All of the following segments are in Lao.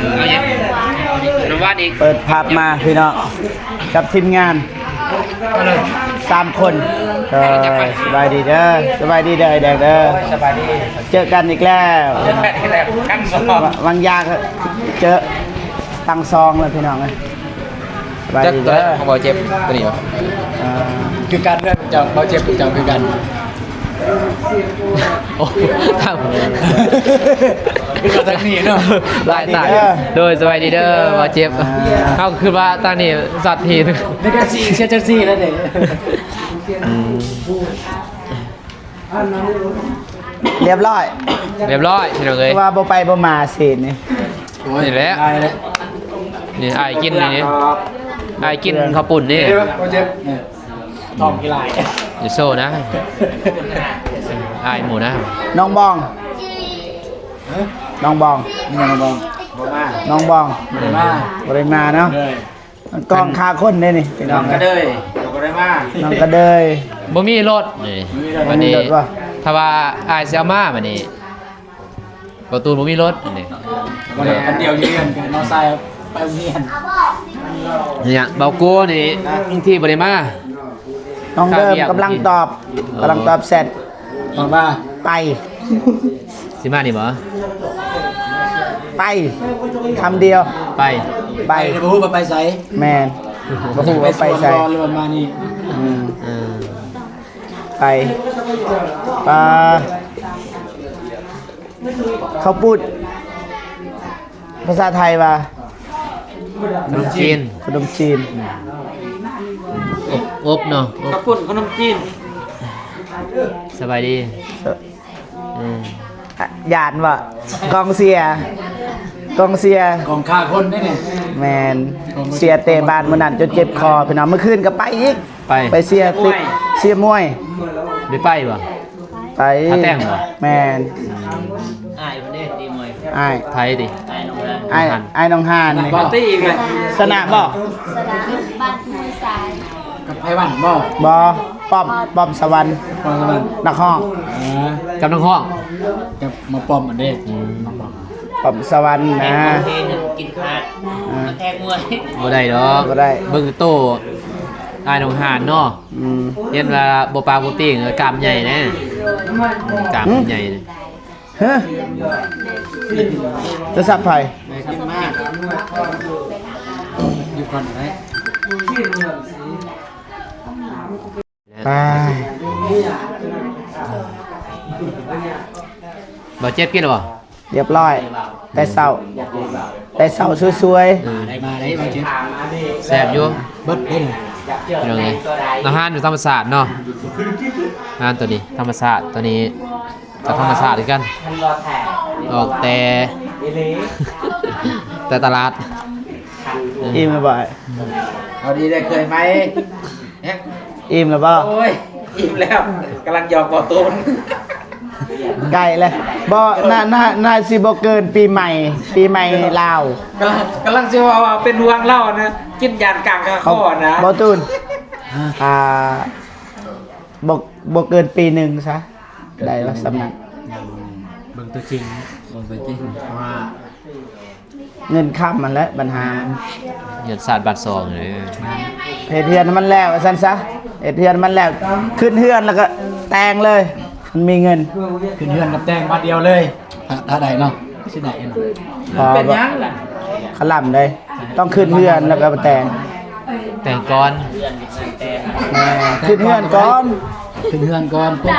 ເອົາຫຍັງ ນ້ຳຫວານອີກ. ເປີດພາບມາພີ່ນ້ອງ ກັບທີມງານສາມຄົນ. ເອີ ສະບາຍດີເດີ ສະບາຍດີເດີ ໄອ້ແດງເດີ. ສະບາຍດີ ເຈີກັນອີກແລ້ວ ເຈີກັນອີກແລ້ວ ຄັ້ງສອງ. ວາງຢາກເຈີ ຄັ້ງສອງແລ້ວພີ່ນ້ອງເອີຍ. ສະບາຍດີເດີ. ຂອງເບົາເຈັບຕົວນີ້ຫວາ? ເອີ ຄືກັນເດີ ເຈົ້າ ເບົາເຈັບເຈົ້າຄືກັນ. ໂອ້ ທາງ ຄືວ່າທາງນີ້ເນາະ. ຫຼາຍຕາຍ. ໂດຍ ສະບາຍດີເດີ ເບົາເຈັບ. ເຮົາຄືວ່າທາງນີ້ສັດທີ່ ນີ້ກໍສີ່ ເຊຍຈັກສີ່ແລ້ວເດ້. ອືມ ຮຽບຮ້ອຍ ຮຽບຮ້ອຍ ພີ່ນ້ອງເອີຍ. ຄືວ່າບໍ່ໄປບໍ່ມາຊີ້ນນີ້. ໂອ້ຍ ນີ້ແຫຼະ ໄດ້ແລ້ວ ນີ້ອ້າຍກິນນີ້ ອ້າຍກິນເຂົ້າປຸ້ນນີ້. ທ້ອງກິນຫຼາຍ ຢ່າໂຊນະ ອາຍໝູ່ນະ. ນ້ອງບອງ ນ້ອງບອງ ນີ້ນ້ອງບອງ ບໍ່ມາ ນ້ອງບອງ ບໍ່ໄດ້ມາ ບໍ່ໄດ້ມາເນາະ. ເອີ ມັນກ້ອງຄາຄົນເດ້ນີ້ພີ່ນ້ອງ. ນ້ອງກະເດີຍ ບໍ່ໄດ້ມາ ນ້ອງກະເດີຍ ບໍ່ມີລົດນີ້. ບໍ່ມີລົດ ບັດນີ້ ບໍ່ມີລົດວະ ຖ້າວ່າອ້າຍຊິເອົາມາບັດນີ້ ເບົາຕູນບໍ່ມີລົດນີ້. ບໍ່ໄດ້ ອັນດຽວຢູ່ເຮືອນກັບນ້ອງຊາຍໄປໂຮງຮຽນ. ນີ້ເບົາໂກ້ນີ້ ບາງທີບໍ່ໄດ້ມາ. ນ້ອງເດີມກຳລັງຕອບ ກຳລັງຕອບແຊັດ ຕອບວ່າ ໄປ ຊິມານີ້ບໍ່? ໄປ ຄຳດຽວ ໄປ ໄປ ແຕ່ບໍ່ຮູ້ວ່າໄປໃສ. ແມ່ນ ບໍ່ຮູ້ວ່າໄປໃສ ຫຼືວ່າມານີ້. ອືມ ເອີ ໄປ ປາ ເຂົ້າປຸ້ນ ພາສາໄທວ່າ ຂະໜົມຈີນ ຂະໜົມຈີນ ອົບ ອົບເນາະ ອົບ ເຂົ້າປຸ້ນ ຂະໜົມຈີນ. ສະບາຍດີ ສະ ເອີ ຢ້ານວ່າ ກອງເຊຍ ກອງເຊຍ ກອງຄາຄົນເດ້ນີ້. ແມ່ນ ເຊຍເຕະບານມື້ນັ້ນຈົນເຈັບຄໍພີ່ນ້ອງ. ມື້ຄືນກໍໄປອີກ ໄປ ໄປເຊຍຕິ ເຊຍມວຍ ໄດ້ໄປບໍ່? ໄປ ທ່າແຕ້ມບໍ່? ແມ່ນ ອ້າຍເພິ່ນເດ້ ຕີມວຍ ອ້າຍ ໃຜຕິ? ອ້າຍໜອງຫານ ອ້າຍ ນ້ອງຫານ ອ້າຍໜອງຫານນີ້ ປາຕີ້ອີກແລ້ວ ຊະນະບໍ່? ຊະນະ ບ້ານຫ້ວຍຊາຍ ກັບໄພວັນບໍ່? ບໍ່ ປ້ອມ ປ້ອມສະຫວັນ ປ້ອມສະຫວັນ ນັກຮ້ອງ ເອີ ກັບນັກຮ້ອງ ກັບໝໍປ້ອມອັນເດ້. ອືມ ປ້ອມສະຫວັນນະ ກິນຂາດ ອ່າ ແທກມວຍ ບໍ່ໄດ້ດອກ ບໍ່ໄດ້ ເບິ່ງໂຕອ້າຍໜອງຫານເນາະ. ອືມ ເຫັນວ່າບໍ່ປາກບໍ່ຕີງ ກາມໃຫຍ່ນະ ກາມ ຫືມ ໃຫຍ່. ຮະ ໂທລະສັບໃຜ? ໄປຂຶ້ນມາ ຢູ່ກ່ອນໄດ້ ໄປ ບໍ່ເຈັບກິນແລ້ວບໍ່? ຮຽບຮ້ອຍ ແຕ່ເຊົ້າ ແຕ່ເຊົ້າສວຍໆ. ເອີ ໄດ້ມາໄດ້ມາເຈັບ ແຊບຢູ່ ເບິດເດ້ ພີ່ນ້ອງເອີຍ. ອາຫານຢູ່ທຳມະຊາດເນາະ ອາຫານໂຕນີ້ທຳມະຊາດ ໂຕນີ້ກໍທຳມະຊາດຄືກັນ ອອກແຕ່ ແຕ່ຕະຫຼາດ. ອີ່ມແລ້ວບໍ່? ເອົາດີໄດ້ເຄີຍໄປ ອີ່ມແລ້ວບໍ່? ໂອ້ຍ ອີ່ມແລ້ວ ກຳລັງຢອກບໍ່ໂຕນ ໃກ້ແລ້ວບໍ່? ໜ້າ ໜ້າ ໜ້າຊິບໍ່ເກີນປີໃໝ່ ປີໃໝ່ລາວ ກຳລັງ ກຳລັງຊິເວົ້າວ່າເປັນຫ່ວງລາວນະ ກິນຢານກາງຄາຄໍນະ ບໍ່ຕູນ ອ່າ ບໍ່ ບໍ່ເກີນປີໜຶ່ງຊະ ໄດ້ວ່າສ່ຳນັ້ນ. ເບິ່ງຕົວຈິງ ເບິ່ງຕົວຈິງ ເພາະວ່າ ເງິນຄຳຫັ້ນແຫຼະບັນຫາ ເງິນຊາດບາດຊອງເດ້ ເຮັດເຮືອນໃຫ້ມັນແລ້ວວ່າຊັ້ນຊະ ເຮັດເຮືອນມັນແລ້ວ ຂຶ້ນເຮືອນແລ້ວກໍແຕ່ງເລີຍ ຄັນມີເງິນ ຂຶ້ນເຮືອນກັບແຕ່ງບາດດຽວເລີຍ ຖ້າ ຖ້າໄດ້ເນາະ ຊິໄດ້ເນາະ. ເປັນຫຍັງລະ ຄະລຳເດ້ ຕ້ອງຂຶ້ນເຮືອນແລ້ວກໍແຕ່ງ ແຕ່ງກ່ອນ ແມ່ນ ຂຶ້ນເຮືອນກ່ອນ ຂຶ້ນເຮືອນກ່ອນປຸບ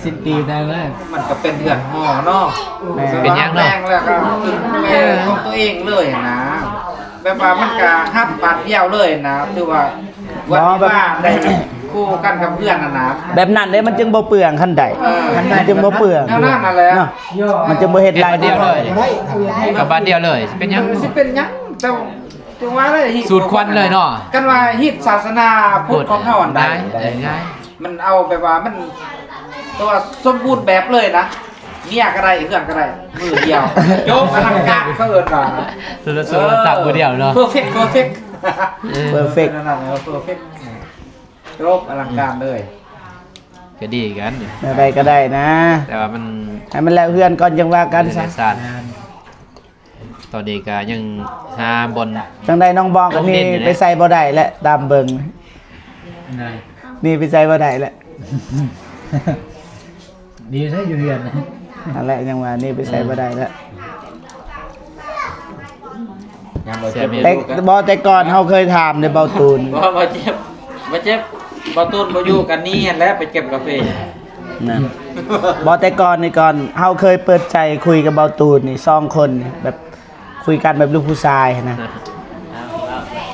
ສິ້ນປີແຕ່ງເລີຍ ມັນກໍເປັນເຮືອນຫໍເນາະ. ແມ່ນ ເປັນຫຍັງເນາະ ແຕ່ງແລ້ວກໍແມ່ນຂອງຕົວເອງເລີຍນະ ແບບວ່າມັນກໍຮັບບາດດຽວເລີຍນະ ຖືວ່າວັດ ບໍ່ ແບບ ບ້ານໄດ້ຄູ່ກັນກັບເຮືອນຫັ້ນນະ ແບບນັ້ນເດ້ ມັນຈຶ່ງບໍ່ເປືອງ ຄັນໄດ້ ເອີ ມັນຈຶ່ງບໍ່ເປືອງ ແນວນັ້ນຫັ້ນແຫຼະ ເນາະ ມັນຈຶ່ງບໍ່ເຮັດລາຍ ບາດດຽວເລີຍ ກັບບາດດຽວເລີຍ ຊິເປັນຫຍັງ ຊິເປັນຫຍັງ ແຕ່ ຈັ່ງວ່າເລີຍ ສູດຄວັນເລີຍເນາະ ຄັນວ່າຮີດສາສະໜາພຸດຂອງເຮົາຫັ້ນໄດ້ ໄດ້ງ່າຍ ມັນເອົາແບບວ່າມັນ ແຕ່ວ່າສົມບູນແບບເລີຍນະ ເມຍກໍໄດ້ ເຮືອນກໍໄດ້ ມື້ດຽວ ຈົບ ອະລັງການ ເຂົາເອີ້ນວ່າ ສຸດລະສູນຕັບມື້ດຽວເນາະ ເອີ ເພີເຟັກ ເພີເຟັກ ເອີ ເພີເຟັກ ນັ້ນນະ ເອີ ເພີເຟັກ ຈົບ ອະລັງການເລີຍ ກໍດີຄືກັນ ແນວໃດກໍໄດ້ນະ ແຕ່ວ່າມັນ ໃຫ້ມັນແລ້ວເຮືອນກ່ອນຈັ່ງວ່າກັນຊະ ແມ່ນ. ຕອນນີ້ກໍຍັງຫາບ່ອນ ຈັ່ງໃດນ້ອງບອງກໍໜີໄປໃສບໍ່ໄດ້ແຫຼະ ຕາມເບິ່ງ ນີ້ໄປໃສບໍ່ໄດ້ແຫຼະ ດີແທ້ຢູ່ເຮືອນ ນັ້ນແຫຼະ ຍັງວ່າໜີໄປໃສບໍ່ໄດ້ແຫຼະ ແຕ່ບໍ່ ແຕ່ກ່ອນເຮົາເຄີຍຖາມເດ້ ເບົາຕູນ ບໍ່ ບໍ່ເຈັບ ບໍ່ເຈັບ ເບົາຕູນບໍ່ຢູ່ກັນນີ້ຫັ້ນແຫຼະ ໄປເກັບກາເຟ ນັ້ນ ບໍ່ ແຕ່ກ່ອນນີ້ ກ່ອນເຮົາເຄີຍເປີດໃຈຄຸຍກັບເບົາຕູນນີ້ ສອງຄົນນີ້ ແບບຄຸຍກັນແບບລູກຜູ້ຊາຍຫັ້ນນະ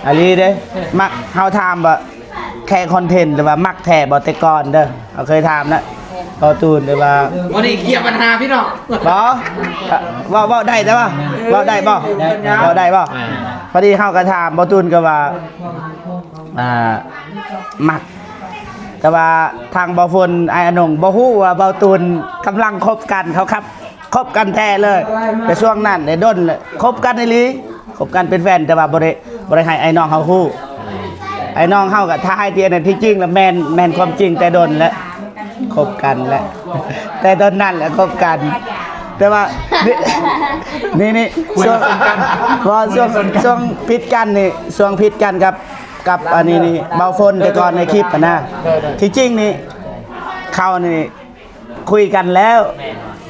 ອີ່ຫຼີເດ້ ມັກ ເຮົາຖາມວ່າແຄ່ຄອນເທັນ ຫຼືວ່າມັກແທ້ບໍ່ ແຕ່ກ່ອນເດີ ເຮົາເຄີຍຖາມນະ ເບົາຕູນ ຫຼືວ່າ ມື້ນີ້ເຄລຍບັນຫາພີ່ນ້ອງ ບໍ່ ເວົ້າ ເວົ້າໄດ້ແຕ່ວ່າ ເວົ້າໄດ້ບໍ່ ເວົ້າໄດ້ບໍ່ ພໍດີເຮົາກໍຖາມເບົາຕູນກໍວ່າ ອ່າ ມັກ ແຕ່ວ່າທາງເບົາຝົນ ອ້າຍອານົງ ບໍ່ຮູ້ວ່າເບົາຕູນກຳລັງຄົບກັນ ເຂົາຄັບ ຄົບກັນແທ້ເລີຍ ແຕ່ຊ່ວງນັ້ນໄດ້ດົນແລ້ວ ຄົບກັນອີ່ຫຼີ ຄົບກັນເປັນແຟນ ແຕ່ວ່າບໍ່ໄດ້ ບໍ່ໄດ້ໃຫ້ອ້າຍນ້ອງເຮົາຮູ້ ອ້າຍນ້ອງເຮົາກໍຖ່າຍທີ່ອັນນັ້ນ ທີ່ຈິງລະແມ່ນ ແມ່ນຄວາມຈິງແຕ່ດົນແລ້ວ ຄົບກັນແລ້ວ ແຕ່ດົນນັ້ນແຫຼະຄົບກັນ ແຕ່ວ່າ ນີ້ ນີ້ ນີ້ ຊ່ວງ ບໍ່ ຊ່ວງ ຊ່ວງຜິດກັນນີ້ ຊ່ວງຜິດກັນກັບ ກັບອັນນີ້ນີ້ ເບົາຝົນແຕ່ກ່ອນໃນຄລິບຫັ້ນນະ ທີ່ຈິງນີ້ ເຂົານີ້ຄຸຍກັນແລ້ວ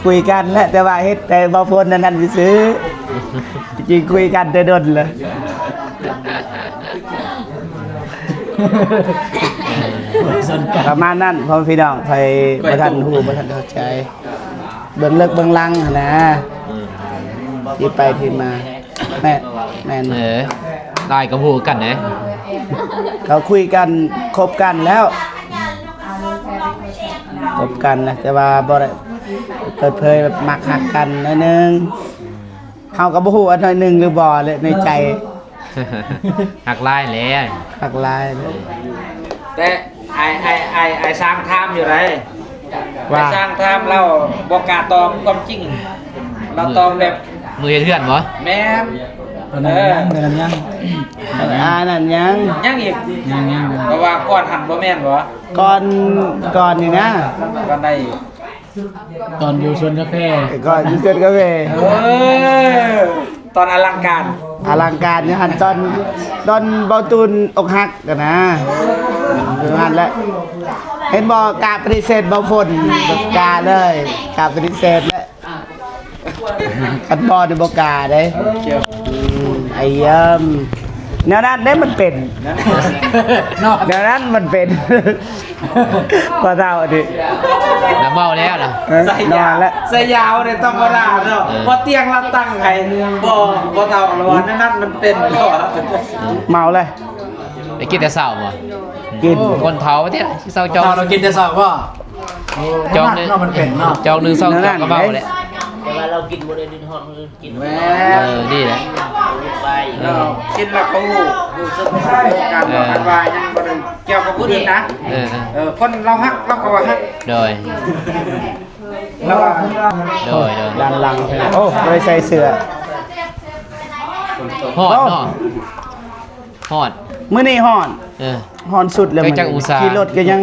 ຄຸຍກັນແຫຼະ ແຕ່ວ່າເຮັດແຕ່ເບົາຝົນນັ້ນນັ້ນຊື່ໆ ທີ່ຈິງຄຸຍກັນແຕ່ດົນແລ້ວ ປະມານນັ້ນ ພໍ່ແມ່ພີ່ນ້ອງ ໃຜບໍ່ທັນຮູ້ ບໍ່ທັນເຂົ້າໃຈ ເບື້ອງເລິກເບື້ອງຫຼັງຫັ້ນນະ ທີ່ໄປທີ່ມາ ແມ່ນ ແມ່ນ ເອີ ຫຼາຍກໍຮູ້ກັນເດ້ ເຂົາຄຸຍກັນ ຄົບກັນແລ້ວ ຄົບກັນນະ ແຕ່ວ່າບໍ່ໄດ້ເປີດເຜີຍແບບມັກຮັກກັນໜ້ອຍໜຶ່ງ ເຮົາກໍບໍ່ຮູ້ວ່າໜ້ອຍໜຶ່ງຫຼືບໍ່ແຫຼະ ໃນໃຈ ຮັກຫຼາຍແຫຼະ ຮັກຫຼາຍແຫຼະ ແຕ່ອ້າຍ ອ້າຍ ອ້າຍ ອ້າຍຊ່າງຖາມຢູ່ໃດ ວ່າ ອ້າຍຊ່າງຖາມ ລາວບໍ່ກ້າຕອບຄວາມຈິງ ລາວຕອບແບບ ມື້ເຮັດເຮືອນບໍ່? ແມ່ນ ອັນນັ້ນຍັງ ເອີ ອັນນັ້ນຍັງ ອັນນັ້ນຍັງ ຍັງອີກ ຍັງ ຍັງ ເພາະວ່າກ່ອນຫັ້ນບໍ່ແມ່ນບໍ່? ກ່ອນ ກ່ອນນີ້ນະ ກ່ອນໃດ? ຕອນຢູ່ສວນກາແຟ ກ່ອນຢູ່ສວນກາແຟ ເອີ ຕອນອະລັງການ ອະລັງການຢູ່ຫັ້ນ ຕອນ ຕອນເບົາຕູນອົກຫັກຫັ້ນນະ ຢູ່ຫັ້ນແຫຼະ ເຫັນບໍ່ ກ້າປະຕິເສດເບົາຝົນ ກ້າເລີຍ ກ້າປະຕິເສດແຫຼະ ຄັນບໍ່ນີ້ບໍ່ກ້າເດ້ ອືມ ອາຍຳ ແນວນັ້ນເດ້ມັນເປັນ ເນາະ ແນວນັ້ນມັນເປັນ ພໍ່ເຖົ້ານີ້ ລະເມົາແລ້ວນະ ເອີ ນອນແລ້ວ ໃສ່ຢາວເດ້ ທຳມະດາເນາະ ເອີ ບໍ່ຕຽງລະຕັ້ງໃຫ້ ບໍ່ ພໍ່ເຖົ້າລະວ່າ ແນວນັ້ນມັນເປັນ ເມົາແລ້ວ ໄດ້ກິນແຕ່ເຊົ້າບໍ່? ກິນ ຄົນເຖົ້າປະເທດຊິເຊົາຈອງ ເຖົ້າລາວກິນແຕ່ເຊົ້າບໍ່? ໂອ້ ຈອງໜຶ່ງ ເນາະ ມັນເປັນເນາະ ຈອງໜຶ່ງ ສອງຈອງກໍເມົາແຫຼະ ແຕ່ວ່າລາວກິນບໍ່ໄດ້ດິນຮອນ ກິນ ເອີ ດີແຫຼະ ໄປ ເອີ ກິນແລ້ວກໍຮູ້ ຮູ້ສຶກ ການບອກກັນວ່າຍັງບໍ່ໄດ້ກ່ຽວກັບຜູ້ອື່ນນະ ເອີ ເອີ ຄົນລາວຮັກ ລາວກໍວ່າຮັກ ໂດຍ ລາວວ່າ ໂດຍ ໂດຍ ດ້ານຫຼັງ ໂອ້ ບໍ່ໄດ້ໃສ່ເສື້ອ ຮ້ອນເນາະ ໂອ້ ຮ້ອນ ມື້ນີ້ຮ້ອນ ເອີ ຮ້ອນສຸດແລ້ວ ຈັກອົງສາ ຂີ່ລົດກໍຍັງ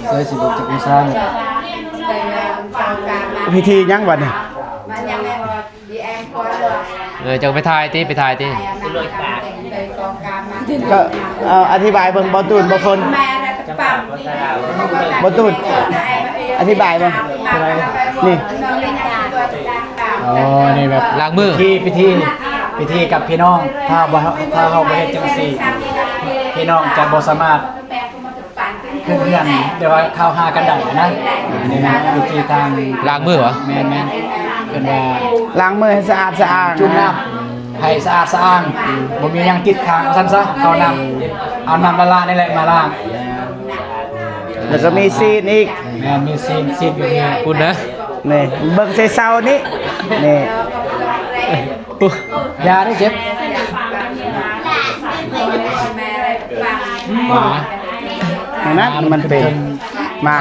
ໃສ່ຊິເບິ່ງຈັກອົງສານີ້ ພິທີຫຍັງບັດນີ້ ເອີ ເຈົ້າໄປຖ່າຍຕິ ໄປຖ່າຍຕິ ກໍ ເອີ ອະທິບາຍເບິ່ງ ບໍ່ຕູນ ບໍ່ຝົນ ບໍ່ຕູນ ອະທິບາຍເບິ່ງ ນີ້ ອໍ ນີ້ແບບ ລ້າງມື ພິທີ ພິທີ ພິທີກັບພີ່ນ້ອງ ຖ້າບໍ່ ຖ້າເຮົາບໍ່ເຮັດຈັ່ງຊີ້ ພີ່ນ້ອງຈະບໍ່ສາມາດຂຶ້ນເຮືອນ ແບບວ່າເຂົ້າຫາກັນໄດ້ນະ ອັນນີ້ແມ່ນວິທີທາງ ລ້າງມືຫວາ? ແມ່ນໆ ເພິ່ນວ່າ ລ້າງມືໃຫ້ສະອາດສະອ້າງ ຈຸ່ມນ້ຳໃຫ້ສະອາດສະອ້າງ ບໍ່ມີຫຍັງຕິດຄ້າງວ່າຊັ້ນຊະ ເອົານ້ຳ ເອົານ້ຳລະໆນີ້ແຫຼະມາລ້າງ ແລ້ວກໍມີຊີ້ນອີກ ແມ່ນ ມີຊີ້ນ ຊີ້ນຢູ່ນີ້ ພຸ້ນນະ ນີ້ ເບິ່ງໃສ່ເສົານີ້ ນີ້ ຢ່າໄດ້ເຈັບ ໝາ ອັນນັ້ນມັນເປັນ ໝາ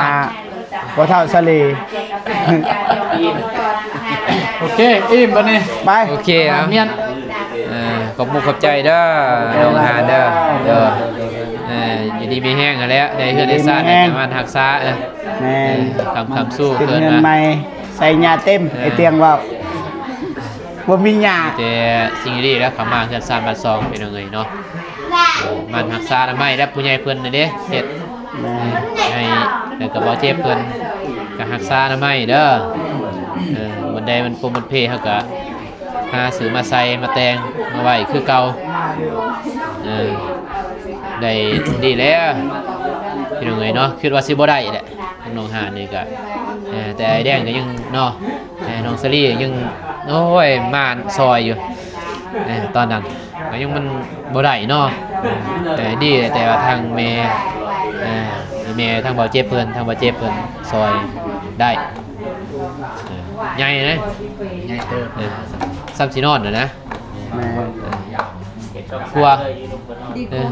ພໍ່ເຖົ້າສາລີ ໂອເຄ ອີ່ມບັດນີ້ ໄປ ໂອເຄ ເອົາ ມຽນ ເອີ ຂອບມຸກຂອບໃຈເດີ ນ້ອງຫານເດີ ເອີ ຢູ່ດີມີແຮງຫັ້ນແຫຼະ ໄດ້ເຮືອນໄດ້ຊານ ຢູ່ດີມີແຮງ ໃຫ້ມັນຮັກສາ ເອີ ແມ່ນ ເອີ ຄ້ຳໆ ສູ້ ເປັນເຮືອນໃໝ່ ໃສ່ຫຍ້າເຕັມ ເອີ ໄອ້ຕຽງເວົ້າ ຫ ບໍ່ມີຫຍ້າ ມີແຕ່ສິ່ງດີໆແຫຼະ ເຂົ້າມາເຮືອນຊານບ້ານຊ່ອງ ພີ່ນ້ອງເອີຍເນາະ. ເອີ ໝັ່ນຮັກສາອະນາໄມ ແລະ ຜູ້ໃຫຍ່ເພິ່ນນັ້ນເດ້ ເຮັດ ແມ່ນ ໃຫ້ ແລ້ວກໍເບົາເຈັບເພິ່ນກໍຮັກສາອະນາໄມເດີ. ເອີ ວັນໃດມັນປົມມັນເພ ເຮົາກໍຫາຊື້ມາໃສ່ມາແຕ່ງມາໄວ້ຄືເກົ່າ. ເອີ ໄດ້ດີແລ້ວ ພີ່ນ້ອງເອີຍເນາະ. ຄິດວ່າຊິບໍ່ໄດ້ແຫຼະ ນ້ອງຫານນີ້ກໍ ເອີ ແຕ່ອ້າຍແດງກໍຍັງເນາະ ເອີ ນ້ອງສາລີຍັງ ໂອ້ຍ ມາຊ່ອຍຢູ່ ເອີ ຕອນນັ້ນກໍຍັງມັນບໍ່ໄດ້ເນາະ. ເອີ ດີແຕ່ວ່າທາງແມ່ ເອີ ແມ່ທາງເບົາເຈັບເພິ່ນ ທາງເບົາເຈັບເພິ່ນຊ່ອຍໄດ້. ເອີ ໃຫຍ່ເດ້ ໃຫຍ່ເຕີບ ເອີ ສ່ຳຊິນອນແລ້ວນະ. ແມ່ນ ເອີ ຄົວ ດີກວ່າເຮືອນ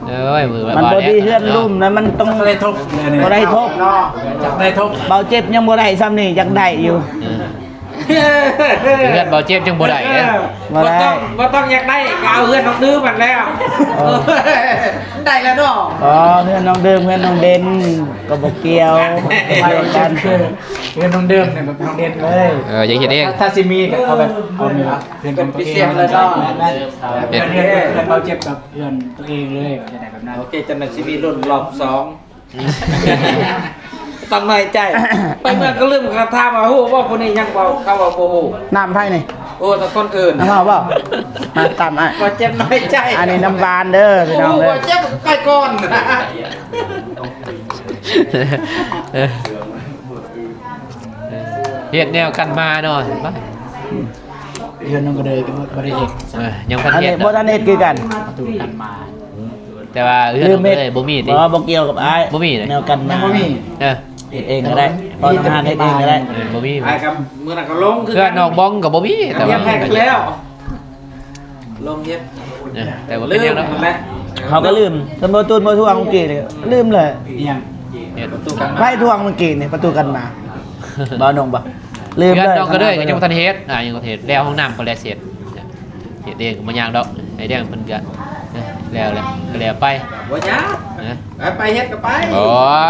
ເອີ ມັນກໍ ເອີຍ ມັນບໍ່ດີເຮືອນລຸ່ມນະ ມັນຕ້ອງ ຈະໄດ້ທົບ ບໍ່ໄດ້ທົບເນາະ ຈະໄດ້ທົບ. ເບົາເຈັບຍັງບໍ່ໄດ້ສ່ຳນີ້ ຢາກໄດ້ຢູ່. ເອີ ເຮືອນເບົາເຈັບຍັງບໍ່ໄດ້ເດ້. ບໍ່ໄດ້ ບໍ່ຕ້ອງ ບໍ່ຕ້ອງຢາກໄດ້ ກໍເອົາເຮືອນນ້ອງດື່ມຫັ້ນແລ້ວ. ເອີ ໄດ້ແລ້ວເນາະ. ອໍ ເຮືອນນ້ອງດື່ມ ເຮືອນນ້ອງເດັ່ນ ກໍບໍ່ກ່ຽວ ໄປກັນ ເຮືອນນ້ອງດື່ມນີ້ແບບນ້ອງເດັ່ນເລີຍ. ເອີ ຢາກເຮັດເອງ ຖ້າ ຖ້າຊິມີກໍເອົາແບບ ເອົານີ້ລະ ເຮືອນຂອງຕົວເອງເລີຍເນາະ. ແມ່ນໆ ເຮືອນ ເຮືອນ ເຮືອນເບົາເຈັບກັບເຮືອນຕົວເອງເລີຍ ວ່າຈັ່ງໃດແບບນັ້ນ. ໂອເຄ ຈັ່ງນັ້ນຊິມີລຸ້ນລອບສອງ. ຕ້ອງນ້ອຍໃຈ ໄປເມືອງກໍລືມ ເຂົາຖາມວ່າຮູ້ບໍ່ ຜູ້ນີ້ຍັງເວົ້າ ເຂົາເວົ້າບໍ່ຮູ້. ນ້ຳໃຜນີ້? ໂອ້ ແຕ່ຄົນອື່ນ ນ້ຳເຮົາບໍ່? ມາຕາມອ້າຍ ບໍ່ເຈັບນ້ອຍໃຈ ອັນນີ້ນ້ຳຫວານເດີ ພີ່ນ້ອງເດີ. ບໍ່ເຈັບໄປກ່ອນ ເຮັດແນວກັນມາເນາະ ເຮືອນນ້ອງກໍເລີຍບໍ່ໄດ້ເຮັດ. ເອີ ຍັງບໍ່ທັນເຮັດ ອັນນີ້ບໍ່ທັນເຮັດຄືກັນ ປະຕູກັນມາ. ແຕ່ວ່າເຮືອນນ້ອງກໍເລີຍບໍ່ມີຕິ? ບໍ່ ບໍ່ກ່ຽວກັບອ້າຍ ບໍ່ມີເລີຍ ແນວກັນມາ ຍັງບໍ່ມີ. ເອີ ເຮັດເອງກໍໄດ້ ເພາະນ້ອງຫານເຮັດເອງກໍໄດ້. ເອີ ບໍ່ມີ ອ້າຍກໍມື້ນັ້ນກໍລົງຄືກັນ ເຮືອນນ້ອງບ້ອງກໍບໍ່ມີ ແຕ່ວ່າ ແພັກແລ້ວ ລົງເຮັດ ເອີ ແຕ່ວ່າເປັນຫຍັງດອກ ລືມຫັ້ນແຫຼະ. ເຮົາກໍລືມ ເພິ່ນບໍ່ຕູນບໍ່ທວງເມື່ອກີ້ນີ້ ລືມເລີຍ. ອີຫຍັງ? ເຮັດປະຕູກັນມາ ໃຜທວງເມື່ອກີ້ນີ້ ປະຕູກັນມາ ບໍ່ນ້ອງບໍ່? ລືມເລີຍ. ເຮືອນນ້ອງກໍເລີຍ ກໍຍັງບໍ່ທັນເຮັດ ອ່າ ຍັງບໍ່ທັນເຮັດ ແລ້ວຫ້ອງນ້ຳກໍແລ້ວເສັດ. ເຮັດເອງກໍບໍ່ຍາກດອກ ໄອ້ແດງເພິ່ນກະ ເອີ ແລ້ວແຫຼະ ກໍແລ້ວໄປ ບໍ່ຍາກ ເອີ ໄປ ໄປເຮັດກໍໄປ. ບໍ່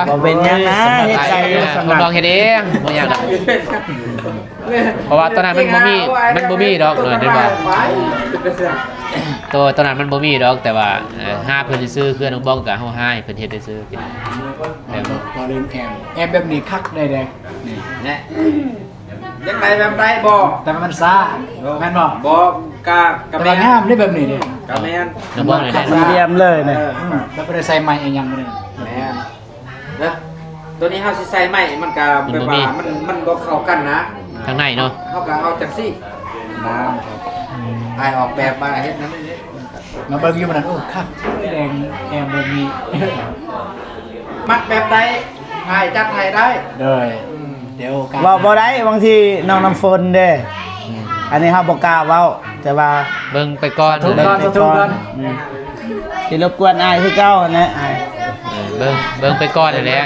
ບໍ່ເປັນຫຍັງນະ ເຮັດໄດ້ຢູ່. ສຳລັບນ້ອງເຮັດເອງ ບໍ່ຍາກດອກ ເພາະວ່າຕອນນັ້ນມັນບໍ່ມີ ມັນບໍ່ມີດອກ ເອີ ແມ່ນບໍ່? ໂຕ ຕອນນັ້ນມັນບໍ່ມີດອກ ແຕ່ວ່າ ເອີ ຫາເພິ່ນຊື່ໆ ເຮືອນນ້ອງບ້ອງກະເຮົາຫາໃຫ້ເພິ່ນເຮັດຊື່ໆ. ແລ້ວກໍລືມແອມ ແອມແບບນີ້ຄັກໄດ້ເດ້ ນີ້ແຫຼະ. ຢາກໄດ້ແບບໃດບໍ່? ແຕ່ວ່າມັນຊ້າ ແມ່ນບໍ່? ບໍ່ ກະ ກະແມ່ນ ແຕ່ວ່າງາມເດ້ແບບນີ້ເດ້ ກະແມ່ນ ນ້ອງບ້ອງນີ້ແຫຼະ ມີດຽມເລີຍນີ້. ເອີ ອືມ ແລ້ວບໍ່ໄດ້ໃສ່ໄມ້ອີຫຍັງບໍ່ນີ້. ແມ່ນ ແລ້ວໂຕນີ້ເຮົາຊິໃສ່ໄມ້ ມັນກະແບບວ່າ ມັນ ມັນບໍ່ເຂົ້າກັນນະ ທາງໃນເນາະ. ເຮົາກະເອົາຈັ່ງຊີ້ນະ ອ້າຍອອກແບບມາເຮັດນັ້ນເດ້. ມາເບິ່ງຢູ່ມື້ນັ້ນ ໂອ້ ຄັກ ແດງແອມບໍ່ມີ ມັກແບບໃດ ອ້າຍຈັດໃຫ້ໄດ້. ໂດຍ ອືມ ດຽວໂອກາດ ເວົ້າບໍ່ໄດ້ ບາງທີນ້ອງນ້ຳຝົນເດ້ ອືມ ອັນນີ້ເຮົາບໍ່ກ້າເວົ້າ ແຕ່ວ່າເບິ່ງໄປກ່ອນ ເບິ່ງໄປກ່ອນ ອືມ ຊິລົບກວນອ້າຍຄືເກົ່າຫັ້ນແຫຼະ ອ້າຍ ເອີ ເບິ່ງ ເບິ່ງໄປກ່ອນຫັ້ນແຫຼະ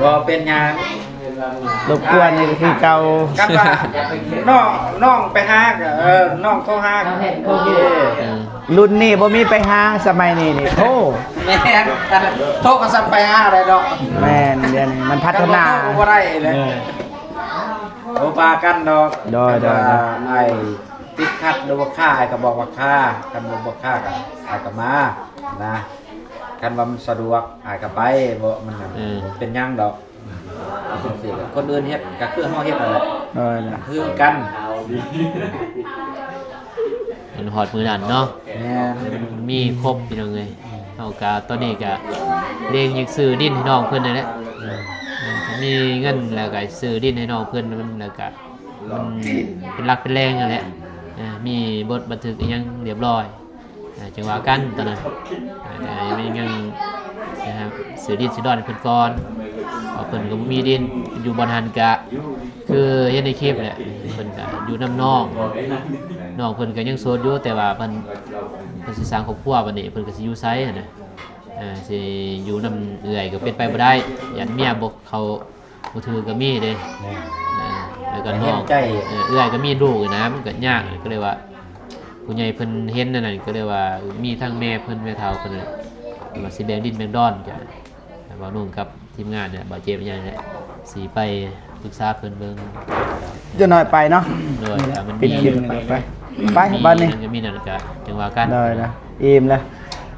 ບໍ່ເປັນຫຍັງ. ລົບກວນນີ້ກໍຄືເກົ່າ ຄັນວ່ານ້ອງ ນ້ອງໄປຫາກໍ ເອີ ນ້ອງໂທຫາກໍໂອເຄ. ເອີ ລຸ້ນນີ້ບໍ່ມີໄປຫາ ສະໄໝນີ້ນີ້ ໂທ ແມ່ນ ໂທກໍສ່ຳໄປຫາໄດ້ເນາະ. ແມ່ນ ດຽວນີ້ມັນພັດທະນາ ຄັນບໍ່ໂທກໍບໍ່ໄດ້ເລີຍ. ເອີ ບໍ່ປາກັນດອກ. ໂດຍ ຄັນວ່າ ໂດຍ ໂດຍ ອ້າຍຕິດຂັດ ຫຼືວ່າຄາ ອ້າຍກໍບອກວ່າຄາ ຄັນບໍ່ ບໍ່ຄາກໍ ອ້າຍກໍມານະ ຄັນວ່າມັນສະດວກ ອ້າຍກໍໄປ ບໍ່ ມັນ ເອີ ເປັນຫຍັງດອກ. ຈັ່ງຊີ້ ຄົນອື່ນເຮັດກໍຄືເຮົາເຮັດນັ້ນແຫຼະ ເອີ ຄືກັນ. ມັນຮອດມື້ນັ້ນເນາະ ແມ່ນ ມັນມີຄົບ ພີ່ນ້ອງເອີຍ. ເຮົາກະ ຕອນນີ້ກະເລັ່ງຢາກຊື້ດິນໃຫ້ນ້ອງເພິ່ນນັ້ນແຫຼະ ເອີ ຖ້າມີເງິນແລ້ວກະຊື້ດິນໃຫ້ນ້ອງເພິ່ນ ມັນ ແລ້ວກະມັນເປັນຫຼັກເປັນແຫຼ່ງນັ້ນແຫຼະ ເອີ ມີບົດບັນທຶກອີ່ຫຍັງຮຽບຮ້ອຍ. ອ່າ ຈັ່ງວ່າກັນຕອນນັ້ນ ອ່າ ແຕ່ຍັງ ຍັງ ນະ ຊື້ດິນຊື້ດອນໃຫ້ເພິ່ນກ່ອນ ເພາະເພິ່ນກໍບໍ່ມີດິນ ຢູ່ບ່ອນຫັ້ນກະຄືເຫັນໃນຄລິບແຫຼະ ເພິ່ນກະຢູ່ນຳນ້ອງ ນ້ອງເພິ່ນກະຍັງໂສດຢູ່ ແຕ່ວ່າເພິ່ນ ເພິ່ນຊິສ້າງຄອບຄົວ ບາດນີ້ເພິ່ນກະຊິຢູ່ໃສຫັ້ນນະ ເອີ ຊິຢູ່ນຳເອື້ອຍກໍເປັນໄປບໍ່ໄດ້ ຢ້ານເມຍບໍ່ເຂົ້າ ບໍ່ຖືກກໍມີເດ້ ແມ່ນ ເອີ ແລ້ວກໍນ້ອງ ເອີ ເອື້ອຍກໍມີລູກນະ ມັນກໍຍາກ ກໍເລີຍວ່າ ຜູ້ໃຫຍ່ເພິ່ນເຫັນອັນນັ້ນ ກໍເລີຍວ່າ ມີທັງແມ່ເພິ່ນ ແມ່ເຖົ້າເພິ່ນນັ້ນແຫຼະ ວ່າຊິແບ່ງດິນແບ່ງດອນ ກໍບ່າວໜຸ່ມກັບທີມງານນີ້ແຫຼະ ບ່າວເຈມຫຍັງນີ້ແຫຼະ ຊິໄປ ປຶກສາເພິ່ນເບິ່ງ. ຈັກໜ້ອຍໄປເນາະ. ໂດຍ ຖ້າມັນ ປິດຄລິບໄປ ໄປ ໄປ ບັດນີ້ ມີນັ້ນກໍມີນັ້ນກໍຈັ່ງວ່າກັນ. ໂດຍ ໂດຍ ອີ່ມແລ້ວ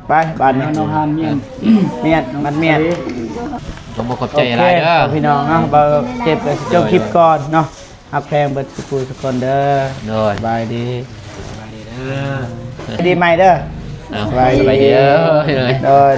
ໄປ ບັດນີ້. ນ້ອງຮານມຽນ ມຽນ ມັນມຽນ. ຕ້ອງຂໍຂອບໃຈຫຼາຍເດີ ໂອເຄ ພີ່ນ້ອງເນາະ. ເບົາເຈັບກໍຊິຈົບຄລິບກ່ອນເນາະ. ຮັກແພງເບິດສູ່ຜູ້ສູ່ຄົນເດີ. ໂດຍ ສະບາຍດີ ສະບາຍດີເດີ ດີໃໝ່ເດີ. ເອົ້າ ສະບາຍດີ ສະບາຍດີເດີ. ໂດຍ.